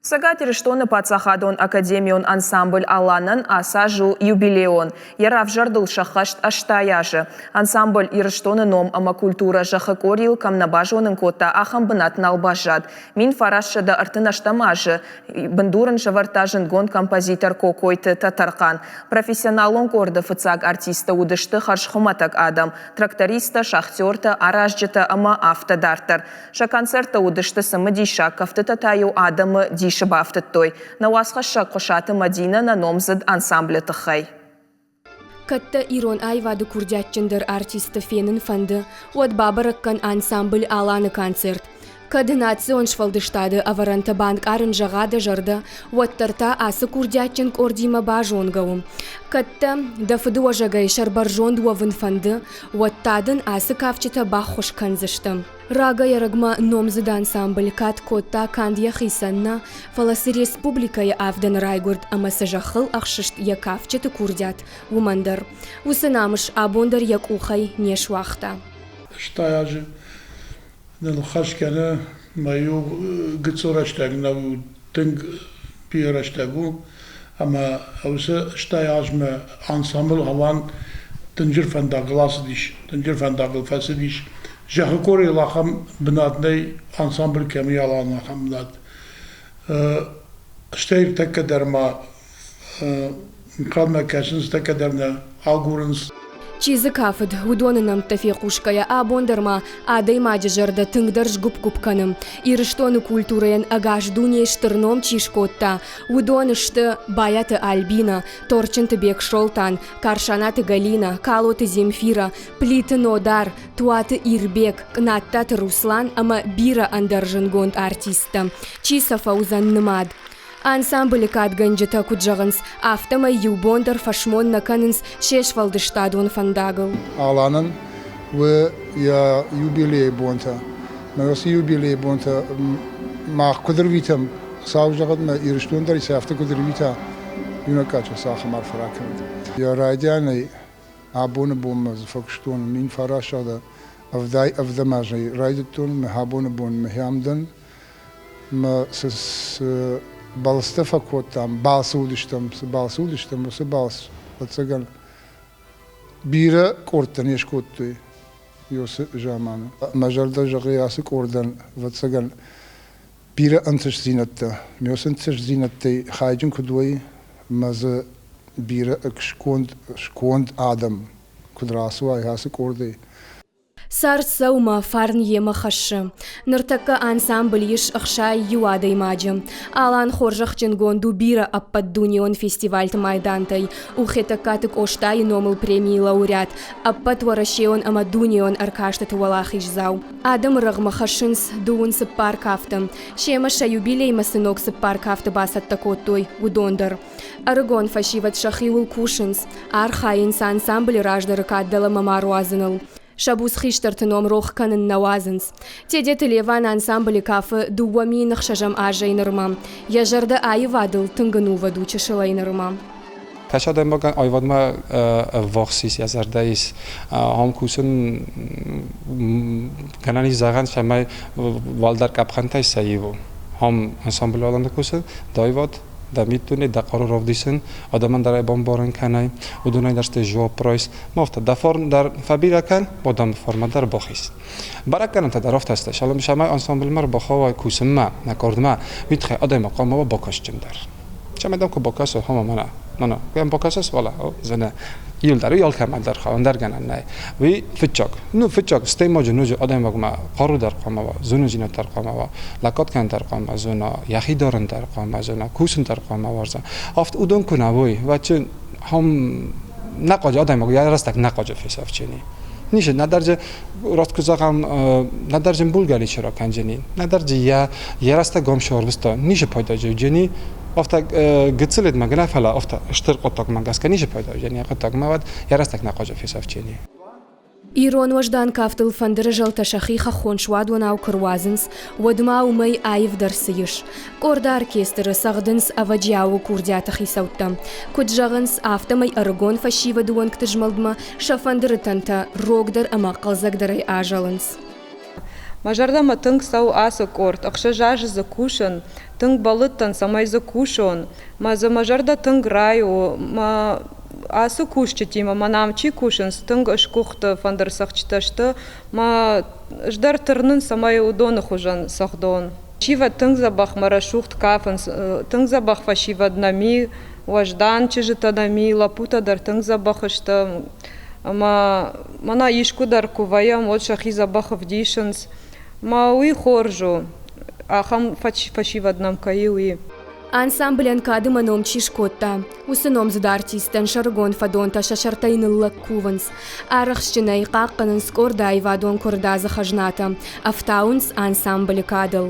Цӕгат Ирыстоны паддзахадон академион ансамбль «Алан-ӕн» ацы аз у юбилеон. Йӕ равзӕрдыл сӕххӕст 80 азы. Ансамбль Ирыстоны ном ӕмӕ культурӕ зӕххы къорийыл кӕм нӕ базонын кодта, ахӕм бынат нал баззад. 1938 азы бындур ын сӕвӕрдта зындгонд композитор Кокойты Тӕтӕрхъан. Профессионалон къорды фыццаг артисттӕ уыдысты хӕрзхуымӕтӕг адӕм, трактористтӕ, шахтертӕ, аразджытӕ ӕмӕ афтӕ дарддӕр. Сӕ концерттӕ уыдысты цымыдисаг, кӕфтытӕ та-иу адӕмы дисы бафтыдтой. Нӕ уацхӕссӕг Хъуысаты Мӕдинӕ нӕ номдзыд ансамблы тыххӕй. Кӕд дӕ ирон аивады курдиатджындӕр артистты фенын фӕнды, уӕд бабӕрӕг кӕн ансамбль «Алан-ы» концерт. Кӕд национ сфӕлдыстады ӕвӕрӕнтӕ банкъарын зӕгъа дӕ зӕрдӕ, уӕддӕр та ацы курдиатджын къордимӕ базонгӕ у. Кӕд дӕ дӕ фыдыуӕзӕгӕй сӕрбӕрзонд уӕвын фӕнды, уӕд та дын ацы кафджытӕ баххуыс кӕндзысты. Рагӕй-ӕрӕгмӕ номдзыд ансамбль кад кодта канд йӕхицӕн нӕ, фӕлӕ цы республикӕйы авдӕны райгуырд ӕмӕ цы зӕххыл ӕхсыст йӕ кафджыты курдиат, уымӕн дӕр. Уыцы намыс абон дӕр йӕ къухӕй не суагъта. 80 азы ныл хӕс кӕны мӕ иу гыццыл рӕстӕг нӕу, тынг бирӕ рӕстӕг у, ӕмӕ уыцы 80 азмӕ ансамбль Алан дынджыр фӕндагыл ацыдис, дынджыр фӕндагыл фӕцыдис. Зӕххы къорийыл ахӕм бынат нӕй, ансамбль кӕм и Алан, ахӕм бынат. Стӕй тӕккӕ дӕр ма ӕнхъӕлмӕ кӕсынц, тӕккӕ дӕр нӕ агурынц. Чи дзы кафыд, уыдоны нӕмттӕ фехъусгӕйӕ абон дӕр ма адӕймаджы зӕрдӕ тынгдӕр сгуыпп-гуыпп кӕны. Ирыстоны культурӕйӕн ӕгас дунейы стыр ном чи скодта, уыдон сты Байаты Альбинӕ, Торчынты Бексолтан, Карсанаты Галинӕ, Калоты Земфирӕ, Плиты Нодар, Туаты Ирбег, Кънаттаты Руслан ӕмӕ бирӕ ӕндӕр зындгонд артисттӕ. Чи сӕ фӕуыдзӕн нымад? Ансамблы кадгӕнджытӕ куыд зӕгъынц, афтӕмӕй иу бон дӕр фӕсмон нӕ кӕнынц се сфӕлдыстадон фӕндагыл. Аланӕн у йӕ юбилейы бонтӕ. Мӕ уыцы юбилейы бонтӕ мах куыд ӕрвитӕм, Хуыцау зӕгъӕд, мӕ Ирыстон дӕр сӕ афтӕ куыд ӕрвита, иунӕг кадджын сӕ ахӕм арфӕ ракӕнӕд. Йӕ райдианӕй абоны бонмӕ дзы фӕкуыстон 1977 азӕй райдыдтон, мӕ абоны бонмӕ ам дӕн. Мӕ цы балцтӕ фӕкодтам, балцы уыдыстӕм, цы балцы уыдыстӕм, уыцы балц, ӕвӕццӕгӕн, бирӕ къордтӕ не скодтой уыцы заманы. Мӕ зӕрдӕ зӕгъы ацы къордӕн, ӕвӕццӕгӕн, бирӕ ӕнтыстдзинӕдтӕ. Ме уыцы ӕнтыстдзинӕдтӕй хайджын куыд уой, мӕ дзы бирӕ сконд, сконд адӕм куыд рацӕуай ацы къордӕй. Цард цӕуы фарн йемӕ хӕссы. Ныртӕккӕ ансамбль ис 61 адӕймаджы. Алан хорзӕхджынгонд у бирӕ ӕппӕтдунеон фестивальты майдантӕй. У Хетӕгкаты Къостайы номыл премийы лауреат, ӕппӕтуӕрӕсеон ӕмӕ дунеон ӕркастыты уӕлахиздзау. Адӕмы рӕгъмӕ хӕссынц дыууын цыппар кафты. Семӕ сӕ юбилеймӕ цы ног цыппар кафты бацӕттӕ кодтой, уыдон дӕр. Ӕрыгон фӕсивӕд сӕхиуыл кусынц, архайынц ансамблы раздӕры кад дӕлӕмӕ ма руадзыныл. Сӕ буц хистӕрты ном рох кӕнын нӕ уадзынц. Тедеты Леван ансамблы кафы 2006 азӕй нырмӕ. Йӕ зӕрдӕ аивадыл тынг ӕнувыд у чысылӕй нырмӕ. Кӕс адӕймагӕн аивадмӕ ӕввахс ис, йӕ зӕрдӕ ис. Ам кусын гӕнӕн ис зӕгъӕн, цӕмӕй уӕлдӕр къӕпхӕнтӕй сӕ иу. Ам ансамблы аланы кусын, аивад дӕ миддуне, дӕ хъару равдисын, адӕмӕн дӕр ӕй бамбарын кӕнай, уыдонӕй дӕр стӕй жуапп райс. Ма афтӕ, дӕ фарн дӕр фӕбирӕ кӕн, адӕмы фарнмӕ дӕр бахиз. Бӕрӕггӕнӕнтӕ дӕр афтӕ сты, цӕмӕй ансамблмӕ ӕрбахауай кусынмӕ, нӕ къордмӕ, уый тыххӕй адӕймаг хъуамӕ уа бакастджындӕр. Цӕмӕй дӕм куы бакӕсой, хъуамӕ мӕнӕ, мӕнӕ, куы йӕм бакӕсыс, уӕлӕ, зыны. Иуылдӕр, уый алкӕмӕн дӕр хауы, ӕндӕр гӕнӕн нӕй. Уый фыццаг. Ну, фыццаг, стӕй ма ноджы адӕймагмӕ хъару дӕр хъуамӕ уа, зонындзинад дӕр хъуамӕ уа, лӕггад кӕнын дӕр хъуамӕ зона, йӕхи дарын дӕр хъуамӕ зона, кусын дӕр хъуамӕ уарза. Афтӕ уыдон куы нӕ уой, уӕд хъуам нӕ хъуаджы адӕймаг йӕ рӕстӕг нӕ хъуаджы фесӕфджени. Ницы, нӕдӕр дзы, раст куы зӕгъӕм, нӕдӕр дзы мбулгӕ ничи ракӕндзӕни, нӕдӕр дзы йӕ йӕ рӕстӕг ам сӕрвыста, ницы пайда дзы уыдзӕни. Афтӕ гыццыл ӕдмӕ нӕ, фӕлӕ афтӕ стыр хъуыддагмӕ гӕсгӕ ницы пайда уыдзӕни, хъуыддагмӕ уӕд йӕ рӕстӕг нӕ хъуаджы фесӕфджени. Ирон уӕздан кафтыл фӕндыры зӕлтӕ сӕхи хӕххон суадонау куы руадзынц, уӕд ма уымӕй аивдӕр цы ис? Къорды оркестры цӕгъдынц ӕвӕджиауы курдиаты хицӕуттӕ. Куыд зӕгъынц, афтӕмӕй ӕрыгон фӕсивӕды уӕнгты змӕлдмӕ сӕ фӕндыры тӕнтӕ рогдӕр ӕмӕ хъӕлдзӕгдӕрӕй азӕлынц. Мӕ зӕрдӕмӕ тынг цӕуы ацы къорд, 6 азы дзы кусын, тынг бӕллыдтӕн, цӕмӕй дзы кусон. Мӕ дзы мӕ зӕрдӕ тынг райы у. Мӕ ацы кусджытимӕ мӕн ам чи кусынц, тынг сгуыхт фӕндырцӕгъдджытӕ сты. Мӕ ӕз дӕр тырнын, цӕмӕй уыдоны хуызӕн цӕгъдон. Фӕсивӕд тынг дзӕбӕх мӕ рӕсугъд кафынц, тынг дзӕбӕх фӕсивӕд нӕм и, уӕздан чызджытӕ нӕм и, лӕппутӕ дӕр тынг дзӕбӕх сты. Ӕмӕ мӕнӕ искуы дӕр куы вӕййӕм, уӕд сӕхи дзӕбӕх ӕвдисынц. Мӕ уый хорз у, ахӕм фӕсивӕд нӕм кӕй и, уый. Ансамблӕн кады мӕ ном чи скодта, уыцы номдзыд артисттӕн сӕрыгон фӕдонтӕ сӕ сӕртӕй ныллӕг кувынц. Арӕхстджынӕй хъахъхъӕнынц къорд аивадон куырдадзы хӕзнатӕ, ӕфтауынц ансамблы кадыл.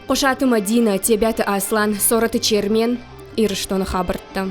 Хъуысаты Мӕдинӕ, Тебиаты Аслан, Цорӕты Чермен, Ирыстоны хабӕрттӕ.